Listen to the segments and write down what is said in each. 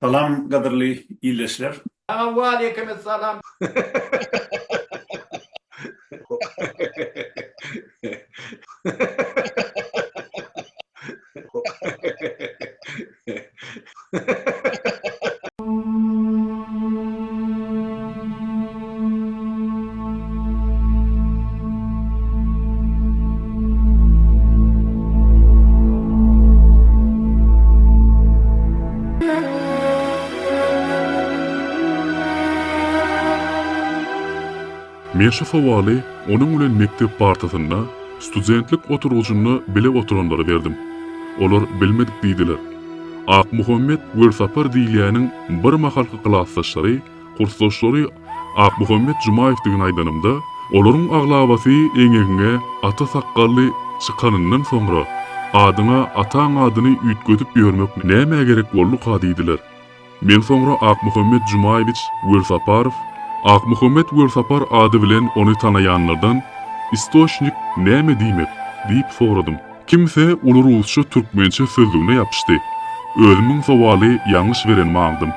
Salam gadyrly ildeşler. Saňa waleýkimessalam. Men şu sowaly onuň bilen mekdep partasynda, studentlik oturgyjynda bile oturanlara berdim. Olar bilmedik diýdiler. Akmuhammet Welsapar diýilýäniň birmahalky klasdaşlary Kursdaşlary Akmuhammet Jumaýewdigini aýdanymda, olaryň aglabasy eňegiňe ata sakgally çykanyndan soňra, adyňa ataň adyny üýtgedip ýörmek nämä gerek bolduka diýdiler. Men soňra Akmuhammet Jumaýewiç Welsaparow, Akmuhammet Welsapar ady bilen ony tanaýanlardan Istoçnik näme diýmek? diýip soradym. Kimse uly rusça-türkmençe sözlügine ýapyşdy. Özümiň sowaly ýalňyş berenimi aňdym.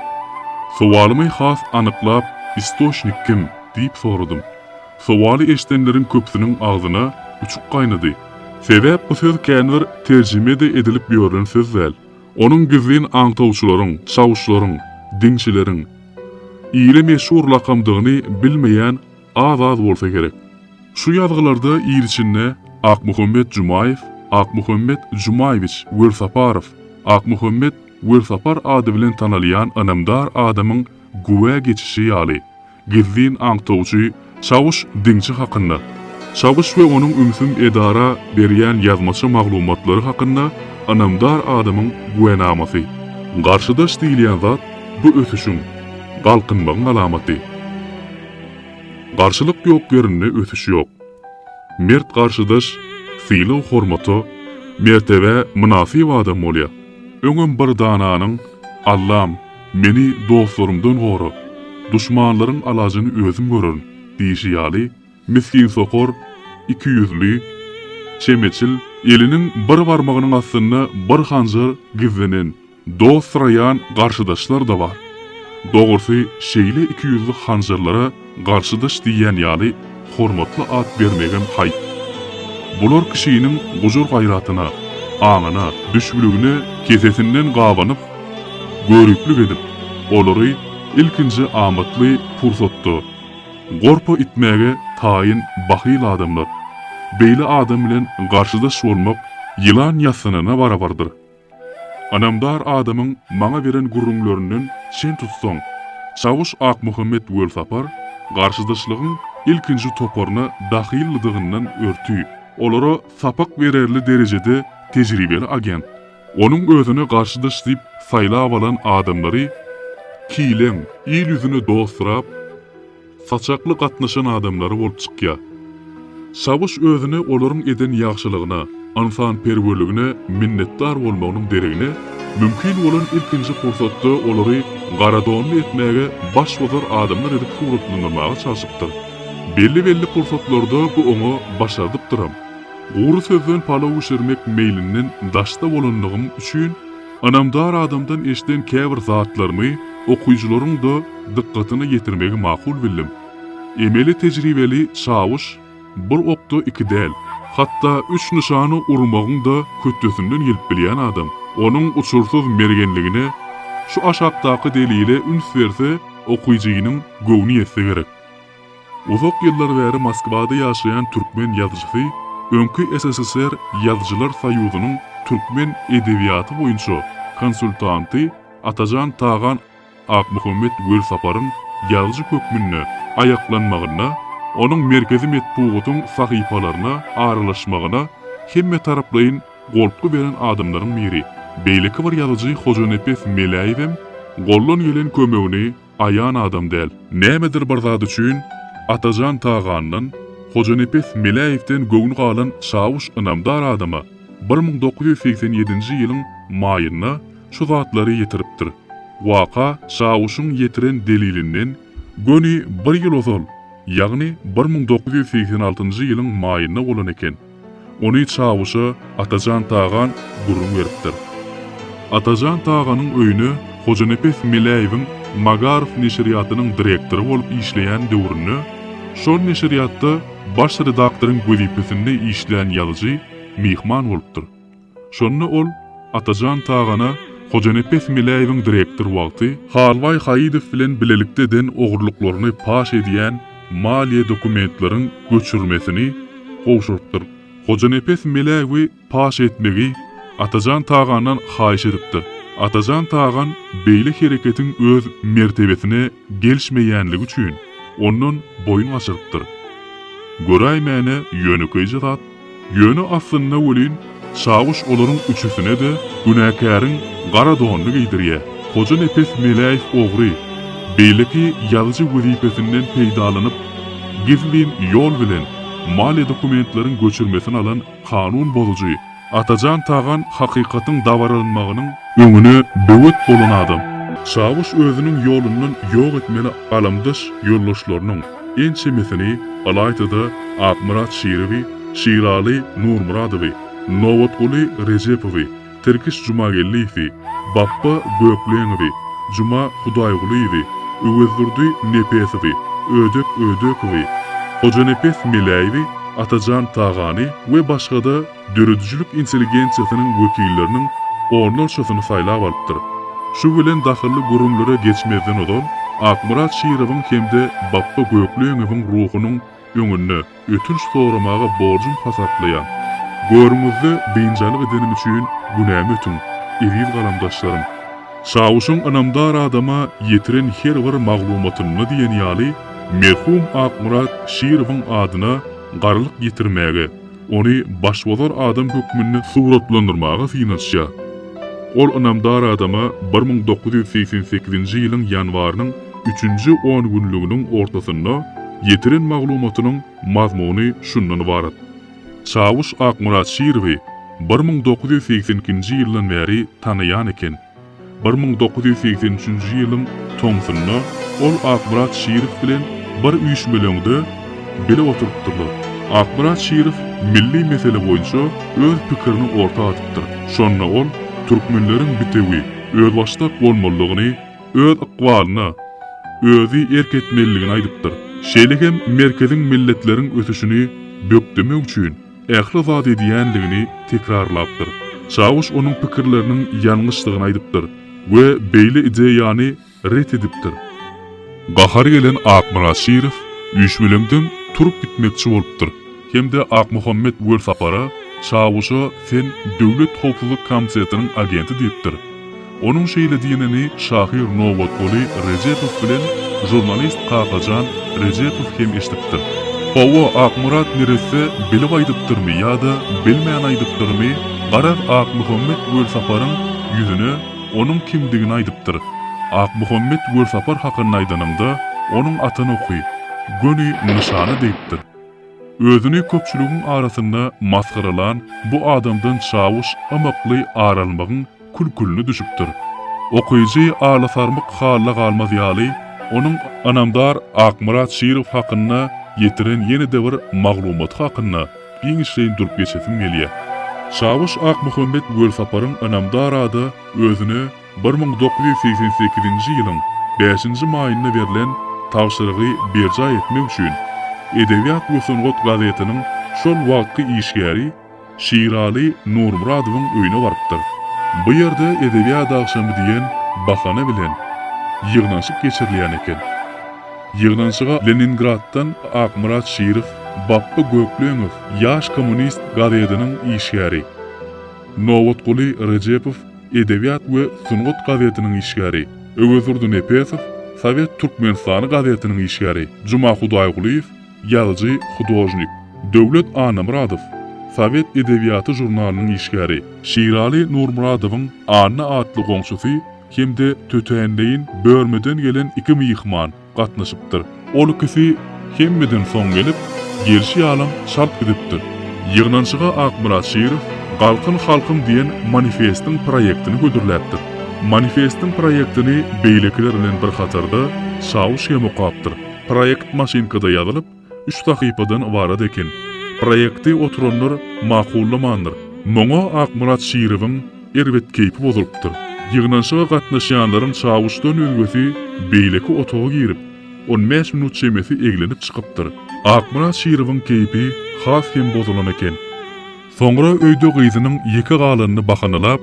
Sowalymy has anyklap, Istoçnik kim? diýip soradym. Sowaly eşidenleriň köpüsiniň agzyna uçuk gaýnady. Sebäp bu söz känbir terjime-de edilip ýörlen söz däl. Onuň gizlin aňtawçylaryň, çawuşlaryň, diňçileriň ile meşhur lakamdygyny bilmeýän az-az bolsa gerek. Şu ýazgylarda il içinde Akmuhammet Jumaýew, Akmuhammet Jumaýewiç Welsaparow, Akmuhammet Welsapar ady bilen tanalýan ynamdar adamyň güwä geçişi ýaly, gizlin aňtawçy Çawuş diňçi hakynda, Çawuş we onuň ümsüm edara berýän ýazmaça maglumatlary hakynda ynamdar adamyň güwänamasy. Garşydaş diýilýän zat bu ösüşiň, galkynmagyň alamaty. Garşylyk ýok ýerinde ösüş ýok. Mert garşydaş sylag-hormata, mertebä mynasyp adam bolýar. Öňem bir dananyň, Allam, meni dostlarymdan gora, duşmanlaryň alajyny özüm görerin diýşi ýaly, misginsokar, ikiýüzli, çemeçil, eliniň bir barmagynyň astynda bir hanjar gizlenen, Dostsyraýan garşydaşlar-da bar. Dogrusy, şeýle ikiýüzli hanjarlara garşydaş diýýän ýaly hormatly at bermegem haýp. Bular kişiniň gujur-gaýratyna, aňyna, düşbüligine kesesinden gabanyp, göriplik edip, olary ilkinji amatly pursatda gorpa itmäge taýyn bahyl adamlar. Beýle adam bilen garşydaş bolmak ýylan ýassanana barabardyr. Ynamdar adamyň maňa beren gürrüňlerinden çen tutsaň, Çawuş Akmuhammet Welsapar garşydaşlygyň ilkinji toparyna dahyllydygyndan örti, olara sapak bererli derejede tejribeli agent. Onuň özüne garşydaş diýip saýlap alan adamlary kileň, il ýüzüne dostsyrap, saçakly gatnaşan adamlary bolup çykýar. Çawuş özüne olaryň eden ýagşylygyna, ynsanperwerligine minnetdar bolmagynyň deregine, mümkin bolan ilkinji pursatda olary garadonly etmäge başbozar adamlar edip suratlandyrmaga çalşypdyr. Belli-belli pursatlarda bu oňa başardypdyram. Gury sözden palaw bişirmek meýlinden daşda bolanlygym üçin, ynamdar adamdan eşiden käbir zatlarymy okyjylaryň-da dykgatyna ýetirmegi makul bildim. Emeli tejribeli çawuş bir okda iki däl, hatda üç nyşany urmagyň-da hötdesinden gelip bilýän adam. Onuň uçursyz mergenligine şu aşakdaky delile üns berse okyjynyň göwni ýetse gerek. Uzak ýyllar bäri Moskwada ýaşaýan türkmen ýazyjysy, öňki SSSR Ýazyjylar soýuzynyň türkmen edebiýaty boýunça konsultanty Atajan Tagan Akmuhammet Welsaparyň ýazyjy hökmünde aýaklanmagynda, onuň merkezi metbugatyň sahypalaryna aralaşmagyna hemmetaraplaýyn goltgy beren adamlaryň biri. Beýleki bir ýazyjy Hojanepes Meläýewem goldan gelen kömegini aýan adam däl. Nämedir bir zat üçin Atajan Tagandan, Hojanepes Meläýewden göwni galan Çawuş ynamdar adama 1987-nji ýylyň maýynda şu zatlary ýetiripdir. Waka Çawuşyň ýetiren delilinden göni bir ýyl ozal, ýagny 1986-njy ýylyň maýynda bolan eken. Ony Çawuşa Atajan Tagan gürrüň beripdir. Atajan Taganyň öýüne. Hojanepes Meläýewiň Magaryf neşirýatynyň direktory bolup işleýän döwründe şol neşirýatda baş redaktoryň wezipesinde işlän ýazyjy myhman bolupdyr. Şonda ol Atajan Tagana Hojanepes Meläýewiň direktor wagty Halbaý Haýydow bilen bilelikde eden ogurlyklaryny paş edýän maliýe dokumentleriň göçürmesini gowşurypdyr. Hojanepes Meläýewi paş etmegi Atajan Tagandan haýyş edipdir. Atajan Tagan beýle hereketiň öz mertebesine gelişmeýänligi üçin ondan boýun gaçyrypdyr. Göräýmäne ýönekeýje zat, ýöne aslynda welin Çawuş olaryň üçüsine-de günäkäriň gara donuny geýdirýär. Hojanepes Meläýew ogry, beýleki ýazyjy wezipesinden peýdalanyp, gizlin ýol bilen maliýe dokumentleriň göçürmesini alan kanun bozujy Atajan Tagan hakykatyň dabaralanmagynyň öňüne böwet bolan adam. Çawuş özüniň ýolundan ýok etmeli galamdaş ýoldaşlarynyň ençemesini, ylaýta-da Akmyrat Şirowy, Şiraly Nurmyradowy, Nobatguly Rejepowy, Tirkiş Jumageldiýewi, Bapba Gökleňowy, Juma Hudaýgulyýewi, Öwezdurdy Nepesowy, Ödek Ödekowy, Hojanepes Meläýewi, Atajan Tagany we başga-da döredijilik intelligensiýasynyň wekilleriniň onlarçasyny saýlap alypdyr. Şu bilen dahylly gürrüňlere geçmezden ozal, Akmyrat Şirowyň hem-de Bapba Gökleňowyň ruhunyň öňünde ötünç soramaga borjum hasaplaýan. Görüňizde biynjalyk edenim üçin günämi ötüň, eziz galamdaşlarym. Çawuşyň ynamdar adama ýetiren her bir maglumatynda diýen ýaly merhum Akmyrat Şirowyň adyna garalyk ýetirmäge, ony başbozar adam hökmünde suratlandyrmaga synanyşýar. Ol ynamdar adama 1988-nji ýylyň ýanwarynyň üçünji ongünlüginiň ortasynda ýetiren maglumatynyň mazmuny şundan ybarat. Çawuş Akmyrat Şirowy 1982-nji ýyldan bäri tanaýan eken. 1983-nji ýylyň tomsunda ol Akmyrat Şirow bilen bir üýşmeleňde bile oturypdyrlar. Akmyrat Şirow milli mesele boýunça öz pikirini orta atypdyr. Şonda ol türkmenleriň bitewi, özbaşdak bolmalydygyny, öz ykbalyna özi erk etmelidigini aýdypdyr. Şeýle hem merkeziň milletleriň ösüşini bökdemek üçin ähli zat edýändigini tekrarlapdyr. Çawuş onuň pikirleriniň ýalňyşdygyny aýdypdyr we beýle ideýany ret edipdir. Gahary gelen Akmyrat Şirow üýşmeleňden turup gitmekçi bolupdyr hem-de Akmuhammet Welsapara Çawuşa sen Döwlet howpsuzlyk komitetiniň agenti diýipdir. Onuň şeýle diýenini şahyr Nobatguly Rejepow bilen žurnalist Kakajan Rejepow hem eşidipdir. Hawa, Akmyrat neresse bilip aýdypdyrmy ýa-da bilmän aýdypdyrmy, garaz Akmuhammet Welsaparyň ýüzüne onuň kimdigini aýdypdyr. Akmuhammet Welsapar hakynda aýdanyňda, onuň atan oky göni nyşana degipdir. Özüni köpçüligiň arasynda masgaralan bu adamdan çawuş ymykly ar almagyň kül-külüne düşüpdir. Okyjy alasarmyk halda galmaz ýaly, onuň ynamdar Akmyrat Şirow hakynda ýetiren ýene-de bir maglumaty hakynda giňişleýin durup geçesim gelýär. Çawuş Akmuhammet Welsaparyň ynamdar ada özüne 1988-nji ýylyň bäşinji maýynda berlen tabşyrygy berjaý etmek üçin Edebiýat we sungat gazetiniň şol wagtky işgäri Şiraly Nurmyradowyň öýüne barypdyr. Bu ýerde Edebiýat agşamy diýen bahana bilen ýygnanyşyk geçirilýän eken. Ýygnanyşyga Leningraddan Akmyrat Şirow, Bapba Gökleňow, Ýaş kommunist gazetiniň işgäri, Nobatguly Rejepow, Edebiýat we sungat gazetiniň işgäri, Öwezdurdy Nepesow, Sowet Türkmenistany gazetiniň işgäri, Juma Hudaýgulyýew, ýazyjy, hudožnik, Döwlet Annamyradow, Sowet edebiýaty žurnalynyň işgäri, Şiraly Nurmyradowyň Anna atly goňşusy hem-de tötänleýin Börmeden gelen iki myhman, gatnaşypdyr. Ol ikisi hemmeden soň gelip, gelşi ýalam çalt gidipdir. Ýygnanyşyga Akmyrat Şirow Galkyn halkym diýen manifestiň proýektini hödürläpdir. Manifestiň proýektini beýlekiler bilen bir hatarda Çawuş hem okapdyr. Proýekt maşynkada ýazylyp, üç sahypadan ybarat eken. Proýekti oturanlar makullamandyr. Muňa Akmyrat Şirowyň erbet keýpi bozulypdyr. Ýygnanyşyga gatnaşýanlaryň çawuşdan özgesi beýleki otaga girip, on bäş minut çemesi eglenip çykypdyr. Akmyrat Şirowyň keýpi has hem bozulan eken. Soňra öýde gyzynyň ýeke galanyny bahanalap,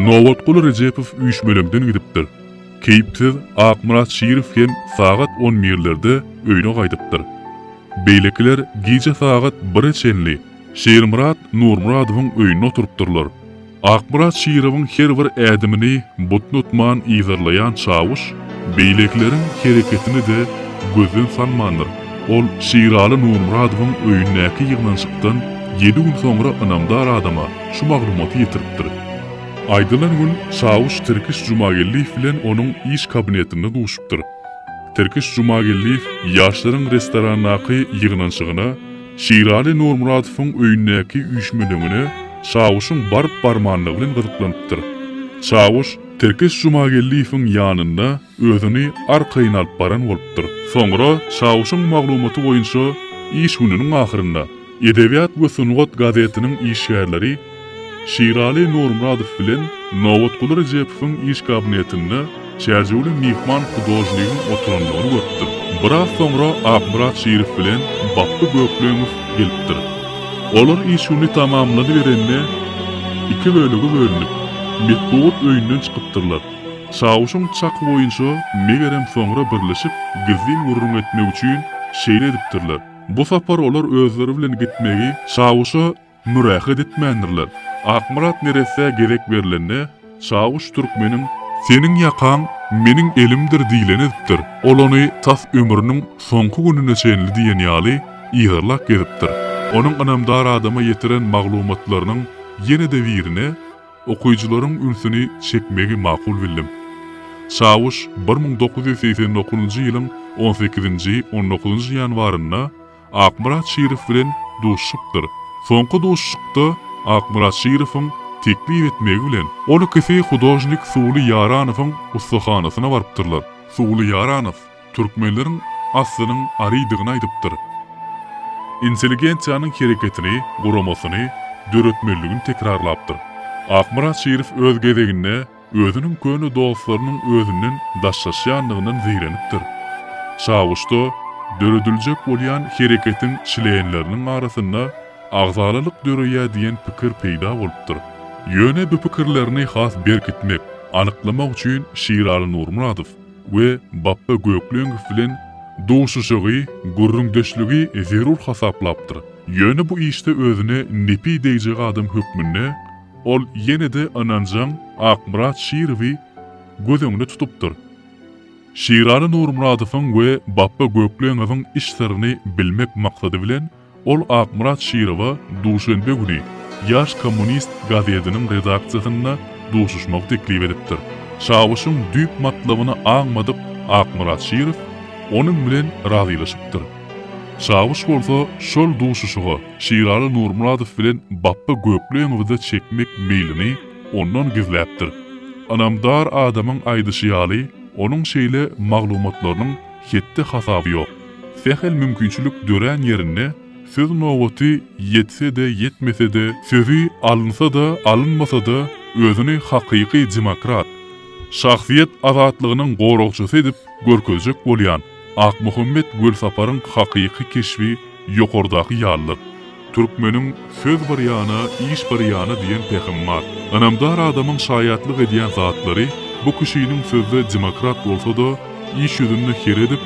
Nobatguly Rejepow üýşmeleňden gidipdir. Keýpsiz Akmyrat Şirow hem sagat on birlerde öýüne gaýdypdyr. Beýlekiler gije sagat bire çenli Şirmyrat Nurmyradowyň öýünde oturypdyrlar. Akmyrat Şirowyň her bir ädimini butnutman yzarlaýan çawuş beýlekileriň hereketini-de gözden salmandyr. Ol Şiraly Nurmyradowyň öýündäki ýygnanyşykdan ýedi gün soňra ynamdar adama şu maglumaty ýetiripdir. Aýdylan gün çawuş Tirkiş Jumageldiýew bilen onuň iş kabinetinde duşupdyr. Tirkiş Jumageldiýew ýaşlaryň restorandaky ýygnanyşygyna Şiraly Nurmyradowyň öýündäki üýşmeleňine Çawuşyň baryp-barmanlygy bilen gyzyklanypdyr. Çawuş Tirkiş Jumageldiýewiň ýanynda özüni arkaýyn alyp baran bolupdyr. Soňra Çawuşyň maglumaty boýunça iş gününiň ahyrynda Edebiýat we sungat gazetiniň işgärleri Şiraly Nurmyradow bilen Nobatguly Rejepowyň iş kabinetinde Çärjewli myhman hudožnigiň oturandygyny görüpdir. Biraz soňra Akmyrat Şirow bilen Bapby Gökleňow gelipdir. Olar iş güni tamamlanyberende iki bölege bölünip, metbugat öýünden çykypdyrlar. Çawuşyň çaky boýunça, megerem soňra birleşip, gizlin gürrüň etmek üçin şeýle edipdirler. Bu sapar olar özleri bilen gitmegi Çawuşa Mürähet etmändirler. Akmyrat neressä gezek berlende, Çawuş türkmeniň Seniň ýakaň, meniň elimdir diýleni edipdir. Ol ony tas ömrüniň soňky gününe çenli diýen ýaly yzarlap gezipdir. Onuň ynamdar adama ýetiren maglumatlarynyň ýene-de birine okyjylaryň ünsüni çekmegi makul bildim. Çawuş 1989-njy ýylyň on sekizinji, on dokuzynjy ýanwarynda Akmyrat Şirow bilen duşuşypdyr. Soňky duşuşykda Akmyrat Şirowyň teklip etmegi bilen, ol ikisi hudožnik Suwly Ýaranowyň ussahanasyna barypdyrlar. Suwly Ýaranow türkmenleriň aslynyň ariýdygyny aýdypdyr. Intelligensiýanyň hereketini, guramasyny döretmelidigini tekrarlapdyr. Akmyrat Şirow öz gezeginde Özüniň köne dostlarynyň özünden daşlaşýandygyndan zeýrenipdir. Çawuşda dörediljek bolýan hereketiň çlenleriniň arasynda agzalalyk döreýär diýen pikir peýda bolupdyr. Ýöne bu pikirlerini has berkitmek, anyklamak üçin Şiraly Nurmyradow we Bapba Gökleňow bilen duşuşygy, gürrüňdeşligi zerur hasaplapdyr. Ýöne bu işde özüne nepi degjek adam hökmünde Ol ýene-de ynanjaň Akmyrat Şirowy göz öňünde tutupdyr. Şiraly Nurmyradowyň we Bapba Gökleňowyň iç syryny bilmek maksady bilen ol Akmyrat Şirowa duşenbe güni Ýaş kommunist gazetiniň redaksiýasynda duşuşmagy teklip edipdir. Çawuşyň düýp matlabyny aňmadyk Akmyrat Şirow onuň bilen razylaşypdyr. Çawuş bolsa şol duşuşyga Şiraly Nurmyradow bilen Bapba Gökleňowy-da çekmek meýlini ondan gizläpdir. Ynamdar adamyň aýdyşy ýaly, onuň şeýle maglumatlarynyň hetdi-hasaby ýok. Sähel mümkinçilik dörän ýerinde söz nobaty ýetse-de, ýetmese-de, sözi alynsa-da, alynmasa-da özüni hakyky demokrat, şahsyýet azatlygynyň goragçysy edip görkezjek bolýan Akmuhammet Welsaparyň hakyky keşbi ýokardaky ýalydyr. Türkmeniň Söz bir ýana, iş bir ýana diýen pähimi bar. Ynamdar adamyň şaýatlyk edýän zatlary bu kişiniň sözde demokrat bolsa-da, iş ýüzünde her edip,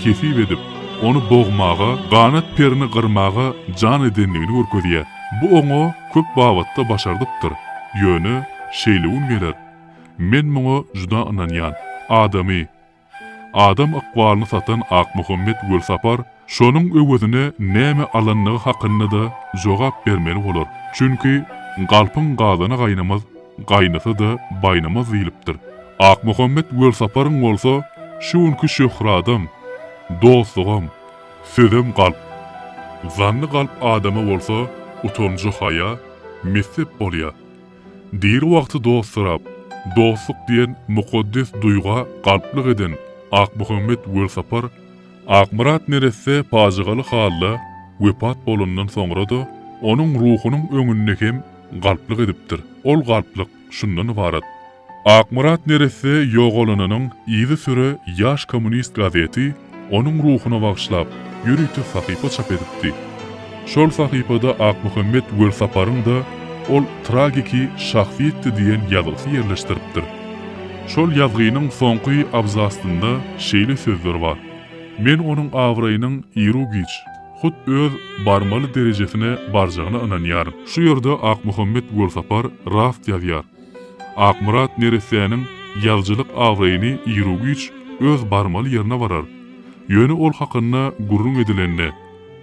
hesip edip, ony bogmaga, ganat-perini gyrmaga jan edendigini görkezýär. Bu oňa köp babatda başardypdyr. Ýöne şeýle gün geler. Men muňa juda ynanýan. Adamy, Adam ykbalyny satan Akmuhammet Welsapar şonuň öwezine näme alandygy hakynda-da jogap bermeli bolar. Çünki galpyň gazany gaýnamaz, gaýnasa-da baýnamaz diýlipdir. Akmuhammet Welsaparyň bolsa şu günki şöhradam, dostlugam, sözem galp. Zanny galp adama bolsa utanjy-haýa messep bolýar. Diri wagty dostsyrap, dostluk diýen mukaddes duýga galplyk eden Akmuhammet Welsapar Akmyrat neresse pajygaly halda wepat bolandan soňra-da, onuň ruhunyň öňünde hem galplyk edipdir. Ol galplyk şundan ybarat. Akmyrat neresse ýogalanynyň yzysüre Ýaş kommunist gazeti onuň ruhuna bagyşlap, ýörite sahypa çap edipdi. Şol sahypada Akmuhammet Welsaparyň-da ol tragiki şahsyýetdi diýen ýazgysy ýerleşdiripdir. Şol ýazgynyň soňky abzastynda şeýle sözler bar, Men onuň abraýynyň iru-giç, hut öz barmaly derejesine barjagyna ynanýaryn. Şu ýerde Akmuhammet Welsapar rast ýazýar. Akmyrat neressäniň ýazyjylyk abraýyny iru-giç öz barmaly ýerine barar. Ýöne ol hakynda gürrüň edilende,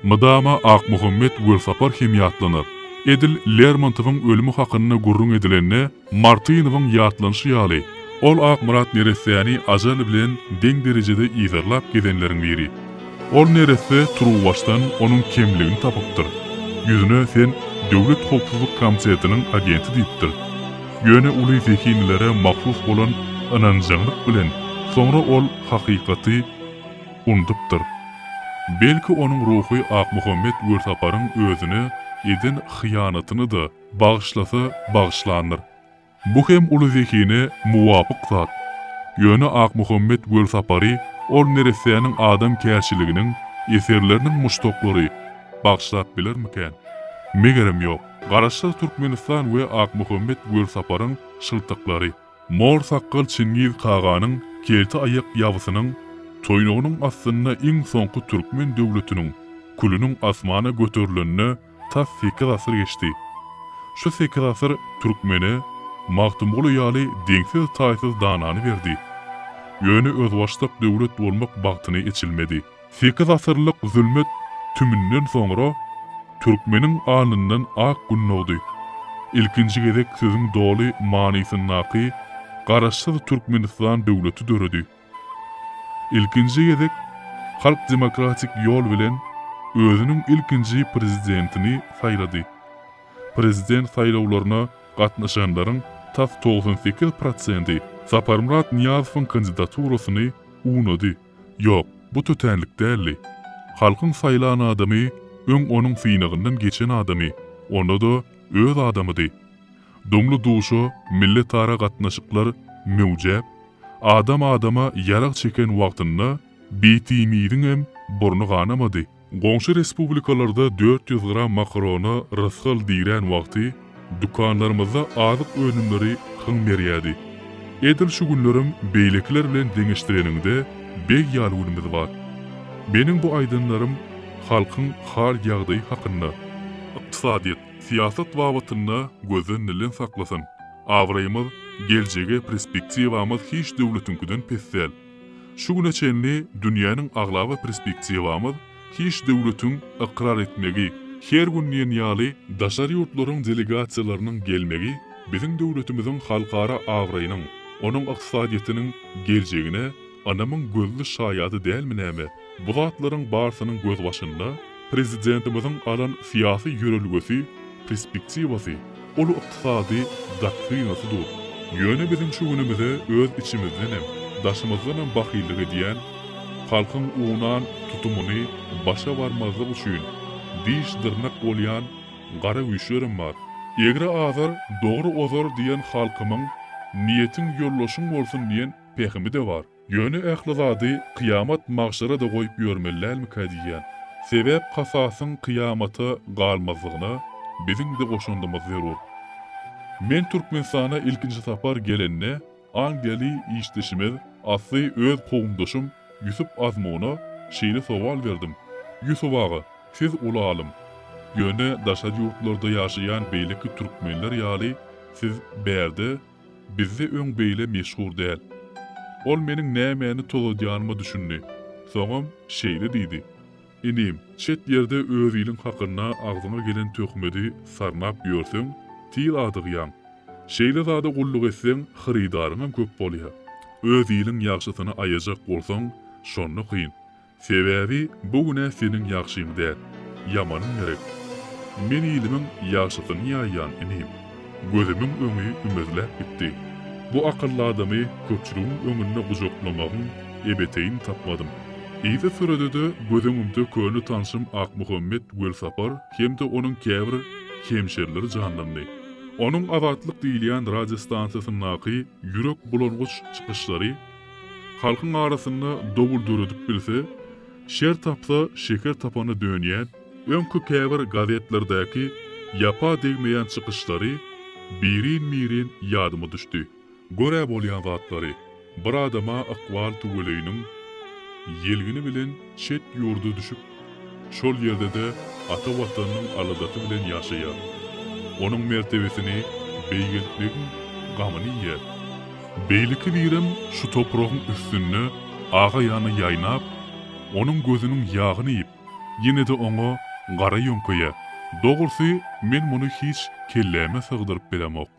mydama Akmuhammet Welsapar hem ýatlanar. Edil Lermontowyň ölümi hakynda gürrüň edilende, Martynowyň ýatlanyşy ýaly, ol Akmyrat neressäni ajal bilen deň derejede yzarlap gezenleriň biri. Ol neresse turuwbaşdan onuň kemligini tapypdyr. Ýüzüne sen Döwlet howpsuzlyk komitetiniň agenti diýipdir. Ýöne uly zehinlilere mahsus bolan ynanjaňlyk bilen soňra ol hakykaty undypdyr. Belki onuň ruhy Akmuhammet Welsaparyň özüne eden hyýanatyny-da bagyşlasa bagyşlandyr. Bu hem uly zehine muwapyk zat. Ýöne Akmuhammet Welsapary ol neressäniň adamkärçiliginiň, eserleriniň muşdaklary bagyşlap bilermikän? Megerem ýok. Garaşsyz Türkmenistan we Akmuhammet Welsaparyň şyltyklary. Mor sakgal Çingiz kaganyň kelte aýak ýabysynyň toýnagynyň astynda iň soňky türkmen döwletiniň külüniň asmana göterilenine Tas sekiz asyr geçdi. Şu sekiz asyr türkmene Magtymguly ýaly deňsiz-taýsyz danany berdi. Ýöne özbaşdak döwlet bolmak bagtyny eçilmedi. Sekiz asyrlyk zülmet tümünden soňra türkmeniň alnyndan ak gün dogdy. Ilkinji gezek sözüň doly manysyndaky Garaşsyz Türkmenistan döwleti döredi. Ilkinji gezek halk demokratik ýol bilen özüniň ilkinji prezidentini saýlady. Prezident saýlawlaryna gatnaşanlaryň tas 98 prosenti Saparmyrat Nyýazowyň kandidaturasyny unady. Ýok, bu tötänlik däldi. Halkyň saýlan adamy öň onuň synagyndan geçen adamy, onda-da öz adamydy. Dumly-duşa milletara gatnaşyklar möwjäp, adam adama ýarag çeken wagtynda BTM-iňem burny ganamady. Goňşy respublikalarda 400 gram makarona rysgal dirän wagty dükanlarymyzda azyk önümleri hyň berýärdi. Edil şu günlerem beýlekiler bilen deňeşdireniňde beg ýaly günümiz bar. Meniň bu aýdanlarym halkyň hal-ýagdaýy hakynda. Ykdysadyýet, syýasat babatynda gözden dilden saklasyn. Abraýymyz, geljege prespektiwamyz hiç döwletiňkiden pes däl. Şu güne çenli dünýäniň aglaba prespektiwamyz hiç döwletiň ykrar etmegi, her gün diýen ýaly daşary ýurtlaryň delegasiýalarynyň gelmegi biziň döwletimiziň halkara abraýynyň, onuň ykdysadyýetiniň geljegine ynamyň gözli şaýady dälmi näme? Bu zatlaryň barsynyň gözbaşynda Prezidentimiziň alan syýasy ýörelgesi, perspektiwasy, uly ykdysady doktrinasy dur. Ýöne biziň şu günümize öz içimizdenem, daşymyzdanam bahyllyk edýän, halkyň unan tutumyny başa barmazlyk üçin diş-dyrnak bolýan gara güýçlerem bar. Egri azar, dogry ozar diýen halkymyň Niýetiň ýoldaşyň bolsun diýen pähimi-de bar. Ýöne ähli zady kyýamat magşara-da goýup ýörmeli dälmikä diýýän. Sebäp kasasyň kyýamata galmazlygyna biziň-de goşandymyz zerur. Men Türkmenistana ilkinji sapar gelende angliýaly işdeşimiz, asly öz kowumdaşym Ýusup Azmuna şeýle sowal berdim, Ýusup aga, siz uly alym. Ýöne daşary ýurtlarda ýaşaýan beýleki türkmenler ýaly siz bärde Bizde öň beýle meşhur däl. Ol meniň nämäni tozadýanyma düşündi. Soňam şeýle diýdi, Inim, çet ýerde öz iliň hakynda agzyňa gelen töhmedi sarnap ýörseň, tiz adygýaň. Şeýle zada gulluk etseň, hyrydaryňam köp bolýa. Öz iliň ýagşysyny aýajak bolsaň, şonda kyn. Sebäbi bu günä seniň ýagşyň däl, ýamanyň gerek. Men ilimiň ýagşysyny ýaýýan, inim. Gözümiň öňi ümezläp gitdi. Bu akylly adamy köpçüligiň öňünde gujaklamagyň ebeteýini tapmadym. Yzysüre-de göz öňümde köne tanşym Akmuhammet Welsapar hem-de onuň käbir hemşerileri janlandy. Onuň Azatlyk diýilýän radiostansiýasyndaky ýürek bulangyç çykyşlary halkyň arasynda dowul döredip bilse, şer tapsa şeker tapana dönýän öňki käbir gazetlerdäki ýapa degmeýän çykyşlary birin-birin ýadyma düşdi. Gör-ä bolýan zatlary, bir adama ykbal tüweleýiniň ýelgini bilen çet ýurda düşüp, şol ýerde-de ata Watanynyň aladasy bilen ýaşaýar. Onuň mertebesini beýgeltmegiň gamyny iýýär. Beýleki birem şu topragyň üstünde aga-ýana ýaýnap, onuň gözüniň ýagyny iýip, ýene-de oňa gara ýöňkeýär. Dogrusy, men muny hiç kelläme sygdyryp bilemok.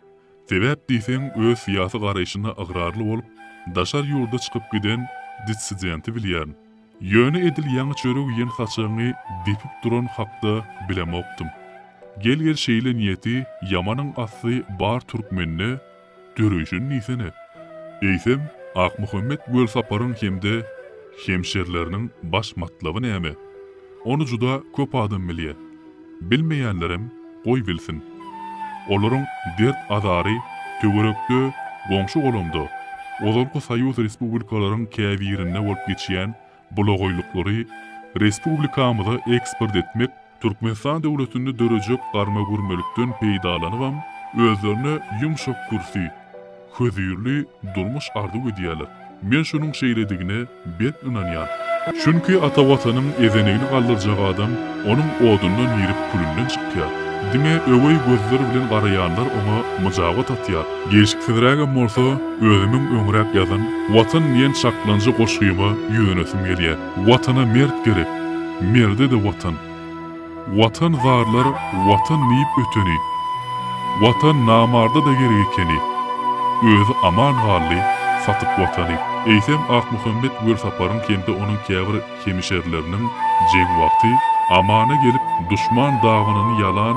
Sebäp diýseň öz syýasy garaýşyna ygrarly bolup daşary ýurda çykyp giden dissidenti bilýärin. Ýöne edil ýaňy çörek iýen saçagyňy depip duran hakda bilemokdym. Gel-gel şeýle niýeti ýamanyň asly bar türkmende döreýşini diýsene. Eýsem Akmuhammet Welsaparyň hem-de hemşerileriniň baş matlaby näme? Ony juda köp adam bilýär. Bilmeýänlerem goý bilsin. Olaryň dert-azary töwerekde goňşy-golamda, ozalky soýuz respublikalaryň käbirinde bolup geçýän bulagaýlyklary respublikamyza eksport etmek Türkmenistan döwletinde dörejek garma-gürmelikden peýdalanybam özlerine ýumşak kürsi, hözirli durmuş arzuw edýärler. Men şunuň şeýledigine berk ynanýan. Çünki ata Watanyň ezenegini galdyrjak adam onuň odundan girip külünden çykýar. Diňe öweý gözler bilen garaýanlar oňa myjabat atýar. Gelşiksizrägem bolsa, özümiň öňräk ýazan Watan diýen çaklaňja goşgyma ýüzlenesim gelýär. Watana mert gerek, merde-de Watan. Watan zarlar Watan diýip öteni, Watan namarda-da gerek ekeni, Özi aman galdy satyp Watany. Eýsem Akmuhammet Welsaparyň hem-de onuň käbir hemişerileriniň jeň wagty amana gelip duşman dabanyny ýalan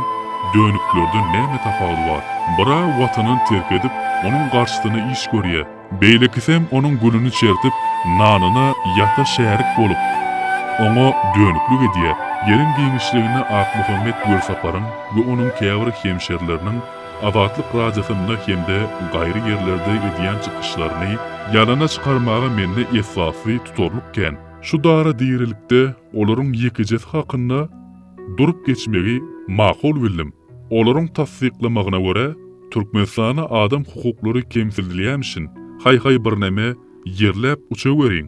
dönüklerden näme tapawudy bar? Bira Watanyny terk edip, onuň garşysyna iş görýär. Beýlekisem onuň gülüni çertip, nanyna ýata şärik bolup, oňa dönüklik edýär. Ýeriň giňişliginde Akmuhammet Welsaparyň we onuň käbir hemşerileriniň Azatlyk Radiosynda hem-de gaýry ýerlerde edýän çykyşlaryny ýalana çykarmaga mende esasly tutarlyk kän. Şu dara dirilikde olaryň ýekejesi hakynda durup geçmegi makul bildim. Olaryň tassyklamagyna görä, Türkmenistanda adam hukuklary kemsidilýämişin, haý-haý birneme ýerläp uçaweriň.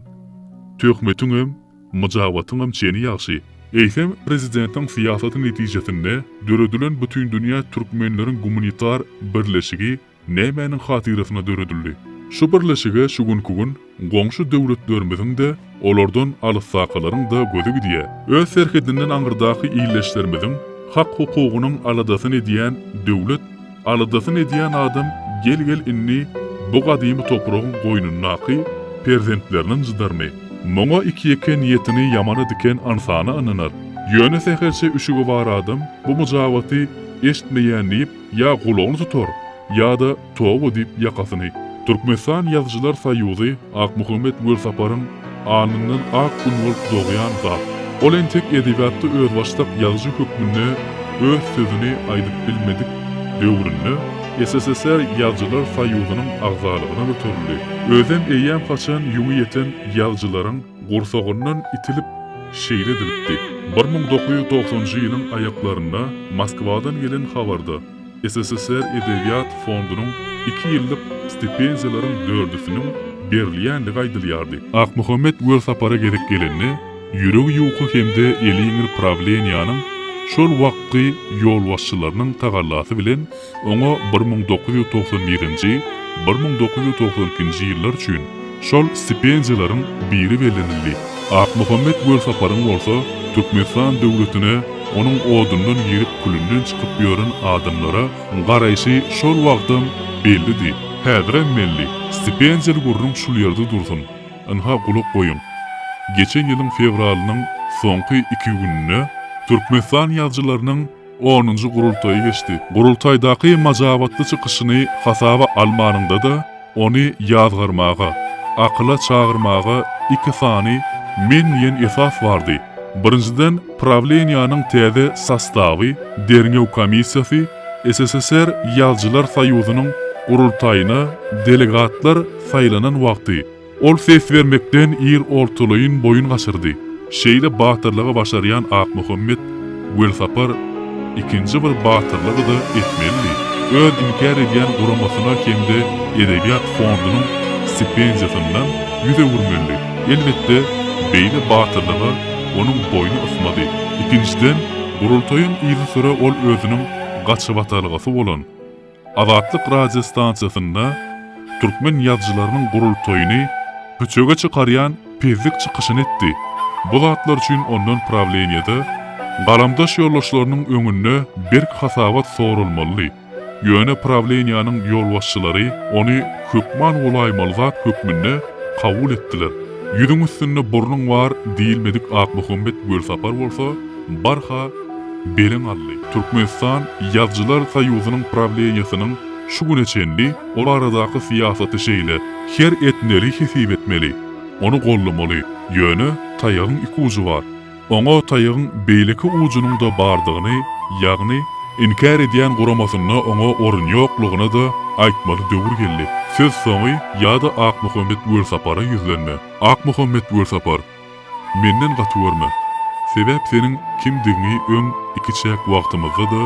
Töhmetiňem, myjabatyňam çeni ýagşy. Eýsem, prezidentiň syýasaty netijesinde döredilen Bütindünýä türkmenleriň gumanitar birleşigi nämäniň hatyrasyna döredildi? Şu birleşige şu günki gün goňşy döwletlerimiziň-de, olardan alysdakalaryň-da gözi gidýär. Öz serhedinden aňyrdaky ildeşlerimiziň hak-hukugynyň aladasyny edýän döwlet, aladasyny edýän adam gel-gel indi bu gadymy topragyň goýnundaky perzentlerini ynjydarmy? Muňa iki-ýeke niýetini ýamana diken ynsana ynanar. Ýöne sähelçe üşügi bar adam bu myjabaty eşitmeýän diýip ýa gulagyny tutar, ýa-da toba diýip ýakasyny. Türkmenistan Ýazyjylar soýuzy Akmuhammet Welsaparyň alnyndan ak gün bolup dogýan zat. Ol entek edebiýatda özbaşdak ýazyjy hökmünde öz sözüni aýdyp bilmedik döwründe SSSR Ýazyjylar soýuzynyň agzalygyna göterildi. Özem eýýämhaçan ýüňi ýeten ýazyjylaryň gursagyndan itilip şeýle edilipdi. 1990-njy ýylyň aýaklarynda Moskwadan gelen habarda, SSSR Edebiýat fondunyň iki ýyllyk stipendiýalaryň dördüsiniň berilýändigi aýdylýardy. Akmuhammet Welsapara gezek gelende, ýüregi ýuka hem-de eli ýeňil prawleniýäniň şol wagtky ýolbaşçylarynyň tagallasy bilen oňa 1991-nji, 1992-nji ýyllar üçin şol stipendiýalaryň biri bellenildi. Akmuhammet Welsaparyň bolsa Türkmenistan döwletine onuň odundan girip külünden çykyp ýören adamlara garaýşy şol wagtam bellidi, häzirem belli. Stipendiýaly gürrüň şul ýerde dursun. Ynha gulak goýuň. Geçen ýylyň fewralynyň soňky iki gününde Türkmenistan ýazyjylarynyň onunjy gurultaýy geçdi. Gurultaýdaky majabatly çykyşyny hasaba almanyňda-da, ony ýazgarmaga, akyla çagyrmaga iki sany men diýen esas bardy. Birinjiden, prawleniýäniň täze sostawy, derňew komissiýasy. SSSR Ýazyjylar soýuzynyň gurultaýyna delegatlar saýlanan wagty, ol ses bermekden ir ortalaýyn boýun gaçyrdy. Şeýle batyrlygy başarýan Akmuhammet Welsapar ikinji bir batyrlygy-da etmelidi. Öz inkär edýän guramasyna hem-de edebiýat fondunyň stipendiýasyndan ýüz öwürmelidi. Elbetde, beýle batyrlyga onuň boýny ysmady. Ikinjiden, gurultaýyň yzysüre ol özüniň gaçybatalgasy bolan Azatlyk radiostansiýasynda türkmen ýazyjylarynyň gurultaýyny püçege çykarýan pezzik çykyşyny etdi. Bu zatlar üçin ondan prawleniýede galamdaş ýoldaşlarynyň öňünde berk hasabat soralmalydy. Ýöne prawleniýäniň ýolbaşçylary ony hökman bolaýmaly zat hökmünde kabul etdiler. Ýüzüň üstünde burnuň bar diýilmedik Akmuhammet Welsapar bolsa barha beleň aldy. Türkmenistan Ýazyjylar soýuzynyň prawleniýesiniň şu güne çenli ol baradaky syýasaty şeýle, her etmeli hesip etmeli, ony goldamaly, ýöne taýagyň iki ujy bar. Oňa taýagyň beýleki ujunyň-da bardygyny, ýagny inkär edýän guramasynda oňa orun ýoklugyny-da aýtmaly döwür geldi. Sözsoňy ýa-da Akmuhammet Welsapara ýüzlenme. Akmuhammet Welsapar, menden gaty görme. Sebäp seniň kimdigiňi öň ikiçäk wagtymyzda-da,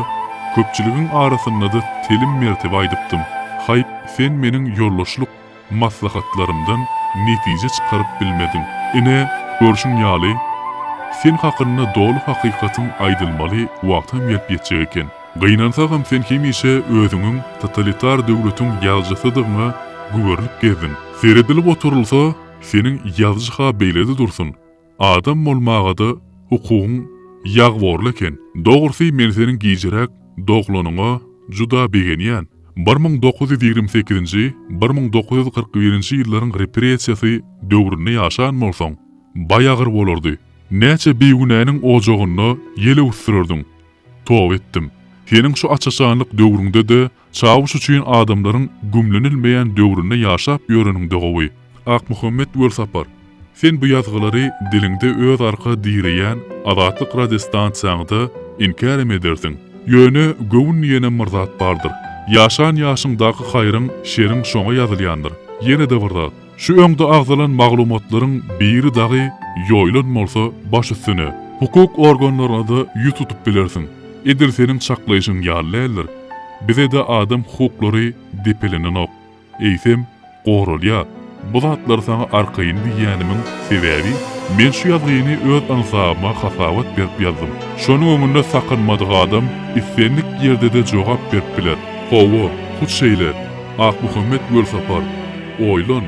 köpçüligiň arasynda-da telim mertebe aýdypdym. Haýp, sen meniň ýoldaşlyk maslahatlarymdan netije çykaryp bilmediň. Ine, görşüň ýaly, sen hakynda doly hakykatyň aýdylmaly wagtam gelip ýetjek eken. Gynansagam sen hemişe özüňiň totalitar döwletiň ýazyjysydygyňa güberilip gezdiň. Seredilip oturylsa, seniň ýazyjy-ha beýle-de dursun, Adam bolmaga-da hukugyň ýag borly eken. Dogrusy men seniň gijiräk doglanyňa juda begenýän. 1928-nji, 1941-nji ýyllaryň repressiýasy döwründe ýaşan bolsaň, baý agyr bolardy. Näçe bigünäniň ojagynda ýel öwüsdirerdiň. Toba etdim. Seniň şu aç-açanlyk döwrüňde-de Çawuş üçin adamlaryň gümlenilmeýän döwründe ýaşap ýöreniňde gowy. Akmuhammet Welsapar, sen bu ýazgylary diliňde öz arka direýän Azatlyk radiostansiýaňda inkärem edersiň. Ýöne göwün diýenem bir zat bardyr. Ýaşan ýaşyňdaky haýryň, şeriň şoňa ýazylýandyr. Ýene-de bir zat. Şu öňde agzalan maglumatlaryň biri dagy ýoýlan bolsa baş üstüne. Hukuk organlaryna-da ýüz tutup bilersiň. Edil seniň çaklaýşyň ýaly däldir. Bize-de adam hukuklary depelenenok. Eýsem, goralýar. Bu zatlary saňa arkaýyn diýýänimiň sebäbi, men şu ýazgyny öz ynsabyma hasabat berip ýazdym. Şonuň öňünde sakynmadyk adam islendik ýerde-de jogap berip biler. Hawa, hut şeýle, Akmuhammet Welsapar, oýlan,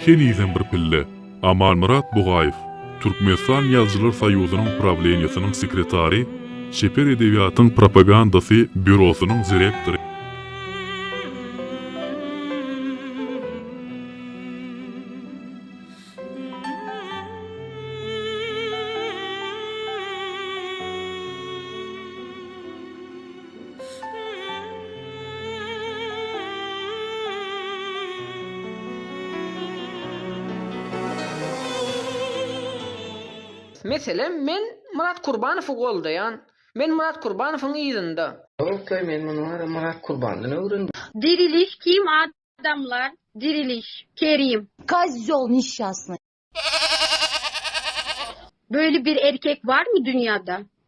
henizem bir pille. Amanmyrat Bugaýew, Türkmenistan Ýazyjylar soýuzynyň prawleniýesiniň sekretary, Çeper edebiýatyň propagandasy býurosynyň direktory. Meselem, men Myrat Kurbanowy goldaýan, men Myrat Kurbanowyň yzynda. Ýok-laý, men muny wara Myrat Kurbandan öwrendim. Diriliş kim adamlar diriliş kerim. Kozýol neşşasnyý. Böyle bir erkek var mı dünyada?